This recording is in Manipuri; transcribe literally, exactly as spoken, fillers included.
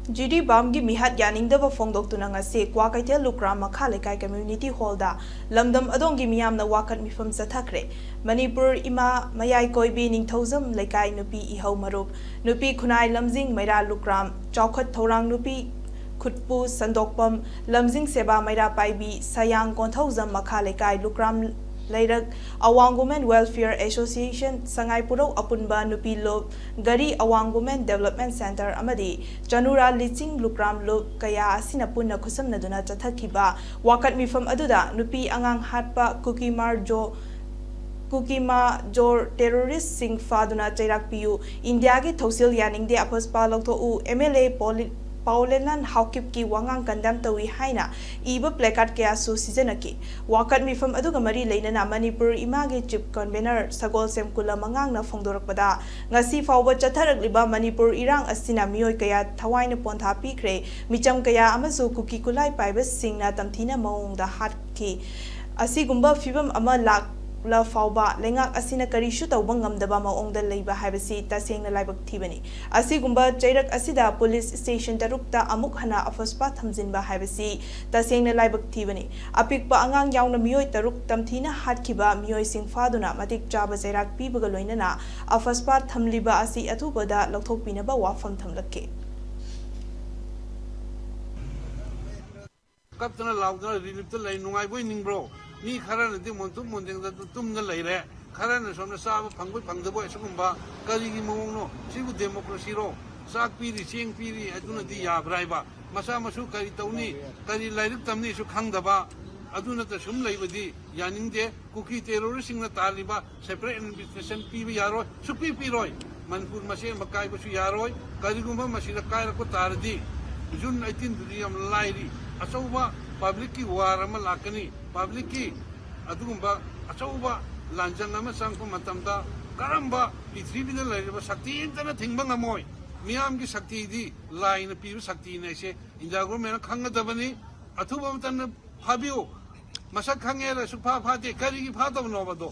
ꯖꯤꯔꯤꯕꯥꯝꯒꯤ ꯃꯤꯍꯥꯠ ꯌꯥꯅꯤꯡꯗꯕ ꯐꯣꯡꯗꯣꯛꯇꯨꯅ ꯉꯁꯤ ꯀ꯭ꯋꯥꯀꯩꯊꯦꯜ ꯂꯨꯀ꯭ꯔꯥꯝ ꯃꯈꯥ ꯂꯩꯀꯥꯏ ꯀꯝꯃ꯭ꯌꯨꯅꯤꯇꯤ ꯍꯣꯜꯗ ꯂꯝꯗꯝ ꯑꯗꯣꯝꯒꯤ ꯃꯤꯌꯥꯝꯅ ꯋꯥꯀꯠ ꯃꯤꯐꯝ ꯆꯠꯊꯈ꯭ꯔꯦ꯫ ꯃꯅꯤꯄꯨꯔ ꯏꯃꯥ ꯃꯌꯥꯏ ꯀꯣꯏꯕꯤ ꯅꯤꯡꯊꯧꯖꯝ ꯂꯩꯀꯥꯏ ꯅꯨꯄꯤ ꯏꯍꯧ ꯃꯔꯨꯞ, ꯅꯨꯄꯤ ꯈꯨꯟꯅꯥꯏ ꯂꯝꯖꯤꯡ ꯃꯩꯔꯥ ꯂꯨꯀ꯭ꯔꯥꯝ, ꯆꯥꯎꯈꯠ ꯊꯧꯔꯥꯡ ꯅꯨꯄꯤ ꯈꯨꯠꯄꯨ ꯁꯟꯗꯣꯛꯄꯝ, ꯂꯝꯖꯤꯡ ꯁꯦꯕꯥ ꯃꯩꯔꯥ ꯄꯥꯏꯕꯤ, ꯁꯌꯥꯡ ꯀꯣꯟꯊꯧꯖꯝ ꯃꯈꯥ ꯂꯩꯀꯥꯏ ꯂꯨꯀ꯭ꯔꯥꯝ ꯂꯩꯔꯛ, ꯑꯋꯥꯡ Women Welfare Association ꯁꯉꯥꯏ ꯄꯨꯔꯧ ꯑꯄꯨꯟꯕ ꯅꯨꯄꯤ ꯂꯨꯞ, ꯒꯥꯔꯤ ꯑꯋꯥꯡ Women Development Centre ꯑꯃꯗꯤ ꯆꯅꯨꯔꯥ ꯂꯤꯆꯤꯡ ꯂꯨꯀ꯭ꯔꯥꯝ ꯂꯨꯞ ꯀꯌꯥ ꯑꯁꯤꯅ ꯄꯨꯟꯅ ꯈꯨꯠꯁꯝꯅꯗꯨꯅ ꯆꯠꯊꯈꯤꯕ ꯋꯥꯀꯠ ꯃꯤꯐꯝ ꯑꯗꯨꯗ ꯅꯨꯄꯤ ꯑꯉꯥꯡ ꯍꯥꯠꯄ ꯀꯨꯀꯤꯃꯥꯔ ꯖꯣ, ꯀꯨꯀꯤꯃꯥ ꯖꯣꯔ ꯇꯦꯔꯣꯔꯤꯁ꯭ꯠꯁꯤꯡ ꯐꯥꯗꯨꯅ ꯆꯩꯔꯥꯛ ꯄꯤꯌꯨ, ꯏꯟꯗꯤꯌꯥꯒꯤ ꯊꯧꯁꯤꯜ ꯌꯥꯅꯤꯡꯗꯦ, ꯑꯐꯁꯄꯥ ꯂꯧꯊꯣꯛꯎ, ꯑꯦꯝ ꯑꯦꯜ ꯑꯦ ꯄꯥꯎꯂꯦ-, ꯄꯥꯎꯂꯦꯅꯥꯟ ꯍꯥꯎꯀꯤꯞꯀꯤ ꯋꯥꯉꯥꯡ ꯀꯟꯗꯦꯝ ꯇꯧꯏ ꯍꯥꯏꯅ ꯏꯕ placard ꯀꯌꯥꯁꯨ ꯁꯤꯖꯤꯟꯅꯈꯤ꯫ ꯋꯥꯀꯠ ꯃꯤꯐꯝ ꯑꯗꯨꯒ ꯃꯔꯤ ꯂꯩꯅꯅ ꯃꯅꯤꯄꯨꯔ ꯏꯃꯥꯒꯤ chief convener ꯁꯒꯣꯜꯁꯦꯝ ꯀꯨꯂꯝ ꯑꯉꯥꯡꯅ ꯐꯣꯡꯗꯣꯔꯛꯄꯗ, ꯉꯁꯤ ꯐꯥꯎꯕ ꯆꯠꯊꯔꯛꯂꯤꯕ ꯃꯅꯤꯄꯨꯔ ꯏꯔꯥꯡ ꯑꯁꯤꯅ ꯃꯤꯑꯣꯏ ꯀꯌꯥ ꯊꯋꯥꯏꯅ ꯄꯣꯟꯊꯥ ꯄꯤꯈ꯭ꯔꯦ, ꯃꯤꯆꯝ ꯀꯌꯥ ꯑꯃꯁꯨ ꯀꯨꯀꯤ ꯈꯨꯠꯂꯥꯏ ꯄꯥꯏꯕꯁꯤꯡꯅ ꯇꯝꯊꯤꯅ ꯃꯑꯣꯡꯗ ꯍꯥꯠꯈꯤ꯫ ꯑꯁꯤꯒꯨꯝꯕ ꯐꯤꯕꯝ ꯑꯃ ꯂꯥꯛꯂ ꯐꯥꯎꯕ ꯂꯩꯉꯥꯛ ꯑꯁꯤꯅ ꯀꯔꯤꯁꯨ ꯇꯧꯕ ꯉꯝꯗꯕ ꯃꯑꯣꯡꯗ ꯂꯩꯕ ꯍꯥꯏꯕꯁꯤ ꯇꯁꯦꯡꯅ ꯂꯥꯏꯕꯛ ꯊꯤꯕꯅꯤ꯫ ꯑꯁꯤꯒꯨꯝꯕ ꯆꯩꯔꯛ ꯑꯁꯤꯗ police station ꯇꯔꯨꯛꯇ ꯑꯃꯨꯛ ꯍꯟꯅ ꯑꯐꯁꯄꯥ ꯊꯝꯖꯤꯟꯕ ꯍꯥꯏꯕꯁꯤ ꯇꯁꯦꯡꯅ ꯂꯥꯏꯕꯛ ꯊꯤꯕꯅꯤ꯫ ꯑꯄꯤꯛꯄ ꯑꯉꯥꯡ ꯌꯥꯎꯅ ꯃꯤꯑꯣꯏ ꯇꯔꯨꯛ ꯇꯝꯊꯤꯅ ꯍꯥꯠꯈꯤꯕ ꯃꯤꯑꯣꯏꯁꯤꯡ ꯐꯥꯗꯨꯅ ꯃꯇꯤꯛ ꯆꯥꯕ ꯆꯩꯔꯥꯛ ꯄꯤꯕꯒ ꯂꯣꯏꯅꯅ ꯑꯐꯁꯄꯥ ꯊꯝꯂꯤꯕ ꯑꯁꯤ ꯑꯊꯨꯕꯗ ꯂꯧꯊꯣꯛꯄꯤꯅꯕ ꯋꯥꯐꯝ ꯊꯝꯂꯛꯈꯤ꯫ ꯀꯞꯇꯅ ꯂꯥꯎꯗꯅ relief ꯇ ꯂꯩ, ꯅꯨꯡꯉꯥꯏꯕꯣꯏ ꯅꯤꯡꯕ꯭ꯔꯣ? ꯃꯤ ꯈꯔꯅꯗꯤ ꯃꯣꯟꯊꯨꯝ ꯃꯣꯟꯖꯦꯡꯗ ꯇꯨꯝꯅ ꯂꯩꯔꯦ, ꯈꯔꯅ ꯁꯣꯝꯗ ꯆꯥꯕ ꯐꯪꯕꯣꯏ ꯐꯪꯗꯕꯣꯏ꯫ ꯑꯁꯤꯒꯨꯝꯕ ꯀꯔꯤꯒꯤ ꯃꯑꯣꯡꯅꯣ? ꯁꯤꯕꯨ democracy ꯔꯣ? ꯆꯥꯛ ꯄꯤꯔꯤ, ꯆꯦꯡ ꯄꯤꯔꯤ, ꯑꯗꯨꯅꯗꯤ ꯌꯥꯕ꯭ꯔꯥ ꯍꯥꯏꯕ? ꯃꯆꯥ ꯃꯁꯨ ꯀꯔꯤ ꯇꯧꯅꯤ, ꯀꯔꯤ ꯂꯥꯏꯔꯤꯛ ꯇꯝꯅꯤꯁꯨ ꯈꯪꯗꯕ, ꯑꯗꯨ ꯅꯠꯇ ꯁꯨꯝ ꯂꯩꯕꯗꯤ ꯌꯥꯅꯤꯡꯗꯦ꯫ ꯀꯨꯀꯤ terrorist ꯁꯤꯡꯅ ꯇꯥꯜꯂꯤꯕ separate administration ꯄꯤꯕ ꯌꯥꯔꯣꯏ, ꯁꯨꯛꯄꯤ ꯄꯤꯔꯣꯏ꯫ ꯃꯅꯤꯄꯨꯔ ꯃꯁꯦꯟ ꯑꯃ ꯀꯥꯏꯕꯁꯨ ꯌꯥꯔꯣꯏ꯫ ꯀꯔꯤꯒꯨꯝꯕ ꯃꯁꯤꯗ ꯀꯥꯏꯔꯛꯄ ꯇꯥꯔꯗꯤ, June eighteen ꯗꯨꯗꯤ ꯌꯥꯝ ꯂꯥꯏꯔꯤ, ꯑꯆꯧꯕ public ꯀꯤ war ꯑꯃ ꯂꯥꯛꯀꯅꯤ꯫ Public ꯀꯤ ꯑꯗꯨꯒꯨꯝꯕ ꯑꯆꯧꯕ ꯂꯥꯟꯖꯪ ꯑꯃ ꯆꯪꯉꯛꯄ ꯃꯇꯝꯗ ꯀꯔꯝꯕ ꯄ꯭ꯔꯤꯊꯤꯕꯤꯗ ꯂꯩꯔꯤꯕ ꯁꯛꯇꯤ ꯑꯃꯠꯇꯅ ꯊꯤꯡꯕ ꯉꯝꯃꯣꯏ꯫ ꯃꯤꯌꯥꯝꯒꯤ ꯁꯛꯇꯤꯗꯤ ꯂꯥꯏꯅ ꯄꯤꯕ ꯁꯛꯇꯤꯅꯦ ꯍꯥꯏꯁꯦ ꯏꯟꯗꯤꯌꯥ government ꯅ ꯈꯪꯒꯗꯕꯅꯤ꯫ ꯑꯊꯨꯕ ꯃꯇꯝꯗ ꯐꯥꯕꯤꯌꯨ꯫ ꯃꯁꯛ ꯈꯪꯉꯦ ꯍꯥꯏꯔ ꯁꯨꯛꯐꯥ ꯐꯥꯗꯦ꯫ ꯀꯔꯤꯒꯤ ꯐꯥꯗꯕꯅꯣꯕ ꯑꯗꯣ?